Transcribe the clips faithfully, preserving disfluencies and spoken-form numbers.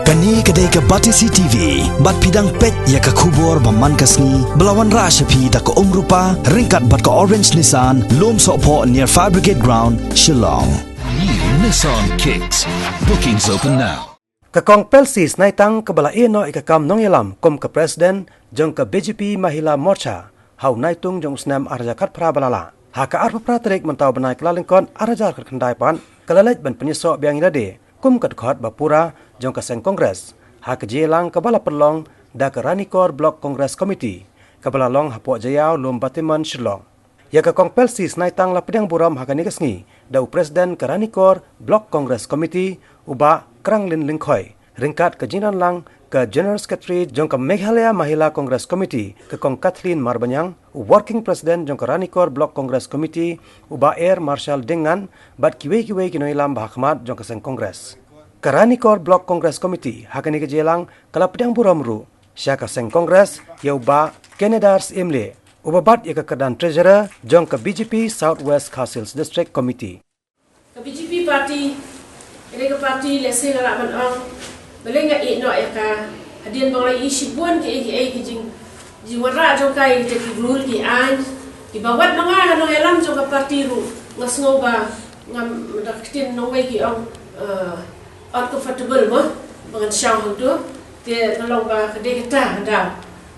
Kane ka dei ka Batesi T V, bad phi dang peit ïa ka khubor ba man ka sngi, ba la wanrah sha phi da ka Umrupa, ryngkat bad ka Orange Nissan, Lumsohphoh near Fire Brigade Ground, Shillong. New Nissan Kicks. Bookings open now. Ka Kong Pelsi Snaitang kaba la ïeh noh ïa ka kam nongïalam kum ka President jong ka B J P Mahila Morcha ha u Naitung jong u snem ar hajar khatphra ba la lah. Ha ka arphew phra tarik mynta u bnai Kyllalyngkot ar hajar khatkhyndai pat ka la leit ban pynïasoh biang ïa lade kum ka dkhot ba pura jong ka seng Congress ha ka jingïalang kaba la pynlong da ka Ranikor Block Congress Committee kaba la long hapoh Jaïaw Lum Batiman Shillong. Ïa ka Kong Pelsi Snaitang la pdiang burom ha kane ka sngi da u President ka Ranikor Block Congress Committee, u Bah Kranglin Lyngkhoi, ryngkat ka jingdon lang ka General Secretary jong ka Meghalaya Mahila Congress Committee, ka Kong Kathleen Marbaniang, u Working President jong ka Ranikor Block Congress Committee, u Bah Air Marshal Dieng Ngan, bad kiwei kiwei ki nongïalam ba ha khmat jong ka seng Congress. Ka Ranikor Block Congress Committee ha kane ka jingïalang ka la pdiang burom ruh sha ka seng Congress ïa u Bah Kenedar Syiemlieh, uba bat ïa ka kyrdan Treasurer jong ka B J P South West Khasi Hills District Committee. Ka B J P party, ka dei ka party, lehse nga lah ban ong, balei nga ïeh noh ïa ka, hadien ba nga la ïohi shibun kiei kiei ki jing, jingwanrah jong ka ïa kita ki rule ki aiñ, kiba wat ma nga ha nongïalam jong ka party ruh nga sngew ba ngam, da ka ktien nongwei ki ong, eh, uncomfortable mo, ba ngan shong hangto. Te nga long ba ka dei kata ka daw.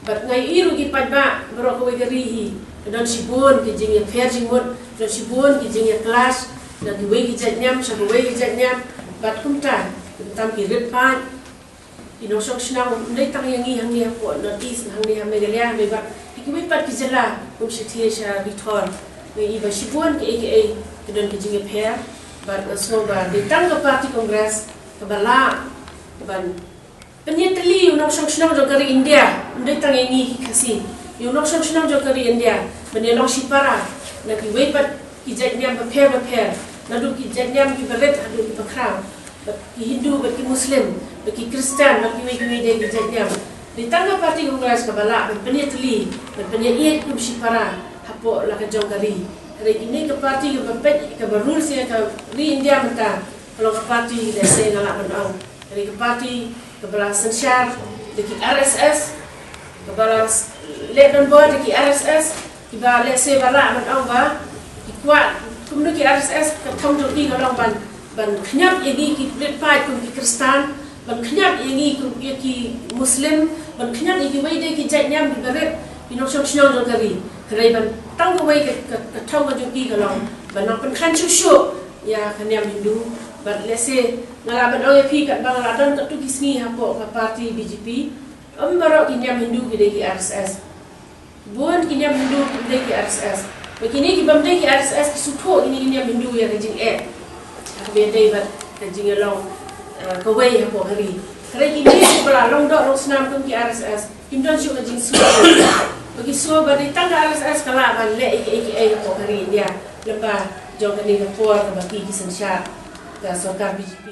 Bad nga ïohi ruh ki paidbah baroh kawei ka ri hi, ka don shibun ki jingïapher jingmut, ka don shibun ki jingïa-clash na kiwei ki jait niam sha kawei ki jait niam. Bad kumta, kumta ki rit paid, ki nongshong shnong, ym dei tang ïa ngi hangne hapoh North East, hangne ha Meghalaya, hynrei bad ha kiwei pat ki jylla kum shatei sha Ri Thor. Nga ïohi ba shibun kiei kiei ki don ki jingïapher. Bad nga sngew ba dei tang ka party Congress kaba lah ban pynïatylli ïa u nongshong shnong jong ka ri India, ym dei tang ïa ngi ki Khasi, ïa u nongshong shnong jong ka ri India ban ïalong shipara na kiwei pat ki jait niam bapher bapher, naduh ki jait niam kiba rit haduh kiba khraw, bad ki Hindu bad ki Muslim, bad ki Khristan bad kiwei kiwei de ki jait niam. Dei tang ka party Congress kaba lah ban pynïatylli, ban pynïaieit kum shipara hapoh la ka jong ka ri. Hynrei kine ka party kaba peit, kaba rule sha ka ri India mynta, ka long ka party, lehse nga lah ban ong, ka dei ka party kaba la synshar da ki R S S, kaba la s-, leh donbor da ki R S S, kiba lehse ba lah ban ong ba ki kwah kumno ki R S S, ka thong jong ki ka long ban, ban khñiot ïa ngi ki rit paid kum ki Khristan, ban khñiot ïa ngi kum ïa ki Muslim, ban khñiot ïa kiwei de ki jait niam kiba rit, ki nongshong shnong jong ka ri. Hynrei ban tang kawei ka, ka, ka thong ka jong ki ka long ban nang pynkhlaiñ shuh shuh ïa ka niam Hindu. Bad lehse nga lah ban ong ïa phi, katba nga la don katto ki sngi hapoh ka party B J P, ym baroh ki niam Hindu ki dei ki R S S. Bun ki niam Hindu ki dei ki R S S. Bad kine ki bym dei ki R S S ki sngewthuh kine ki niam Hindu ïa ka jingeh, ha kaba ïadei bad ka jingïalong, eh, kawei hapoh ka ri. Hynrei kine kiba la long doh long snam kum ki R S S, kim don shuh ka jingsngew. Ba ki sngew ba dei tang ka R S S ka lah ban leh ïa kiei kiei hapoh ka ri India lyngba jong kane ka por kaba ki, ki synshar, ka sorkar B J P.